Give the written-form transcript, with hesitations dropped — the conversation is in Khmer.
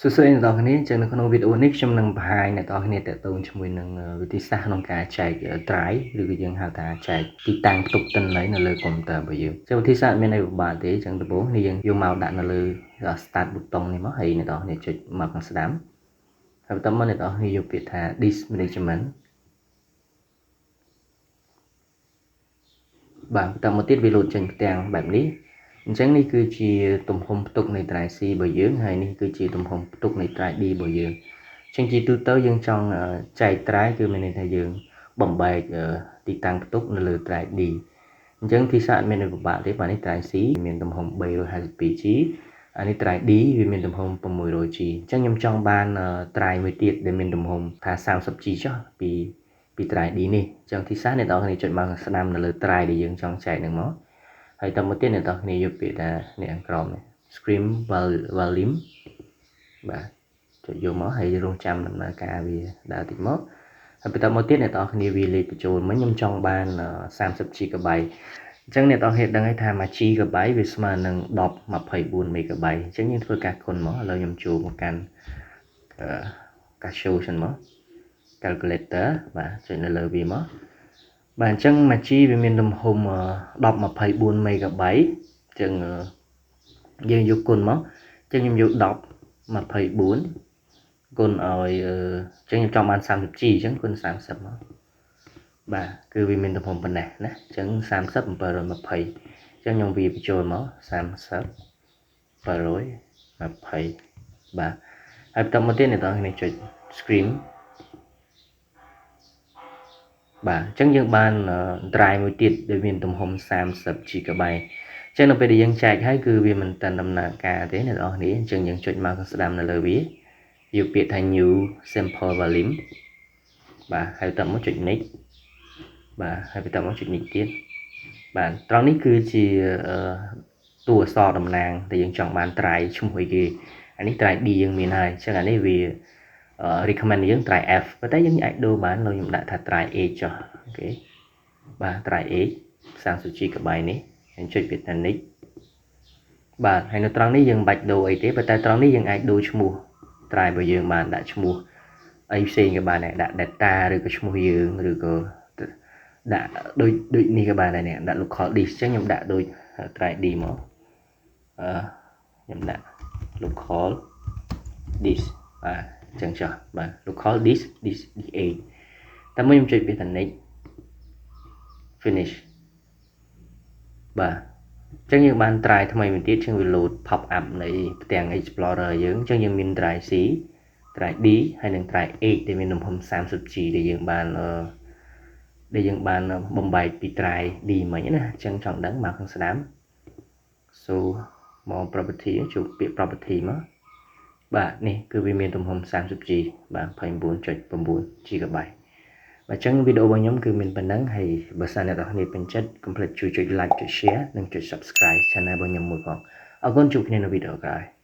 សួស្តីអ្នកទាំងអស់គ្នា។អញ្ចឹងនៅក្នុងវីដេអូនេះខ្ញុំនឹងបង្ហាញអ្នកទាំងអស់គ្នាទាក់ទងជាមួយនឹងវិធីសាស្ត្រក្នុងការចែក drive ឬក៏យើងហៅថាចែកទីតាំងផ្ទុកទិន្នន័យនៅលើកុំព្យូទ័ររបស់យើង។ចឹងវិធីសាស្ត្រមានអីពិបាកទេអញ្ចឹងដំបូងនេះយើងយកមកដាក់នៅលើ start button នេះមកហើយអ្នកទាំងអស់គ្នាចុចមកខាងស្ដាំហើយបន្ទាប់មកអ្នកទាំងអស់គ្នាយកពាក្យថា disk management។ បាទបន្តមកទៀតវាលោតចេញផ្ទាំងបែបនេះអញ្ចឹងនេះគឺជាទំហំផ្ទុកនៃ drive C របស់យើងហើយនេះគឺជាទំហំផ្ទុកនៃ drive D របស់យើងអញ្ចឹងជាទូទៅយើងចង់ចែក drive គឺមានន័យថាយើងបំបែកទីតាំងផ្ទុកនៅលើ drive D។ អញ្ចឹងទីសាអត់មានពិបាកទេបាទនេះ drive C មានទំហំ 352G អានេះ drive D វាមានទំហំ 600G។ អញ្ចឹងខ្ញុំចង់បាន drive មួយទៀតដែលមានទំហំថា 30G ចុះពី drive D នេះ។អញ្ចឹងទីសាអ្នកទាំងអស់គ្នាចុចមកស្ដាំនៅលើ drive ដែលយើងចង់ចែកនឹងមកហើយតមកទៀតអ្នកទាំងគ្នាយកពាក្យថានេះខាងក្រោមនេះ shrink volume។ បាទចុចយកមកហើយរងចាំដំណើរការវាដើរតិចមកហើយបន្តមកទៀតអ្នកទាំងគ្នាវាលេខបញ្ចូលមិញខ្ញុំចង់បាន 30 GB។ អញ្ចឹងអ្នកទាំងគ្នាដឹងហើយថា1 GB វាស្មើនឹង1024 MB។ អញ្ចឹងយើងធ្វើការគុណមកឥឡូវខ្ញុំចូលមកកាន់ Casio សិនមក calculator។ បាទចុចនៅលើវាមកបាទអញ្ចឹង 1G វាមានទំហំ1024 MB អញ្ចឹងយើងយកគុណមកអញ្ចឹងខ្ញុំយក1024គុណឲ្យអញ្ចឹងខ្ញុំចង់បាន 30G អញ្ចឹងគុណ30មកបាទគឺវាមានទំហំប៉ុណ្ណេះណាអញ្ចឹង30 720អញ្ចឹងខ្ញុំវាបញ្ចូលមក30 720បាទហើយបន្តមកទៀតអ្នកទាំងគ្នាចុច shrink។ បាទអញ្ចឹងយើងបាន drive មួយទៀតដែលមានទំហំ 30 GB។ អញ្ចឹងនៅពេលដែលយើងចែកហើយគឺវាមិនតាន់ដំណើរការទេអ្នកទាំងអស់គ្នាអញ្ចឹងយើងចុចមកខាងស្ដាំនៅលើវាយកពាក្យថា new simple volume។ បាទហើយបន្តមកចុច next។ បាទហើយបន្តមកចុច next ទៀតបាទត្រង់នេះគឺជាតួអក្សរតំណាងដែលយើងចង់បាន drive ឈ្មោះអីគេអានេះ drive D យើងមានហើយអញ្ចឹងអានេះវា recommend យើង drive F ប៉ុន្តែយើងអាចដូរបានលោកខ្ញុំដាក់ថា drive H ចុះOK បាទ drive H 30 GB នេះហើយចុចពាក្យថា next។ បាទហើយនៅត្រង់នេះយើងមិនបាច់ដូរអីទេប៉ុន្តែត្រង់នេះយើងអាចដូរឈ្មោះ drive របស់យើងបានដាក់ឈ្មោះអីផ្សេងក៏បានដែរដាក់ data ឬក៏ឈ្មោះយើងឬក៏ដាក់ដូចដូចនេះក៏បានដែរនេះដាក់ local disk។ អញ្ចឹងខ្ញុំដាក់ដូច drive D មកអឺខ្ញុំដាក់ local disk បាទអញ្ចឹងចុះបាទ local disk disk D8 តែមួយខ្ញុំចុចពាក្យថា next finish។ បាទអញ្ចឹងយើងបាន drive ថ្មីមួយទៀតជាងវា load pop up នៃផ្ទាំង Explorer យើងអញ្ចឹងយើងមាន drive C drive D ហើយនិង drive H ដែលមានទំហំ 30G ដែលយើងបានបំបែកពី drive D មិញណាអញ្ចឹងចង់ដឹងមកខាងស្ដាំ so មក property ជួបពាក្យ property មកបាទនេះគឺវាមានទំហំ 30G បាទ29.9 GB។ បាទអញ្ចឹងវីដេអូរបស់ខ្ញុំគឺមានប៉ុណ្ណឹងហើយបើសិនអ្នកទាំងគ្នាពេញចិត្តកុំភ្លេចជួយចុច like ចុច share និងចុច subscribe channel របស់ខ្ញុំមួយផងអរគុណជួបគ្នានៅវីដេអូក្រោយ។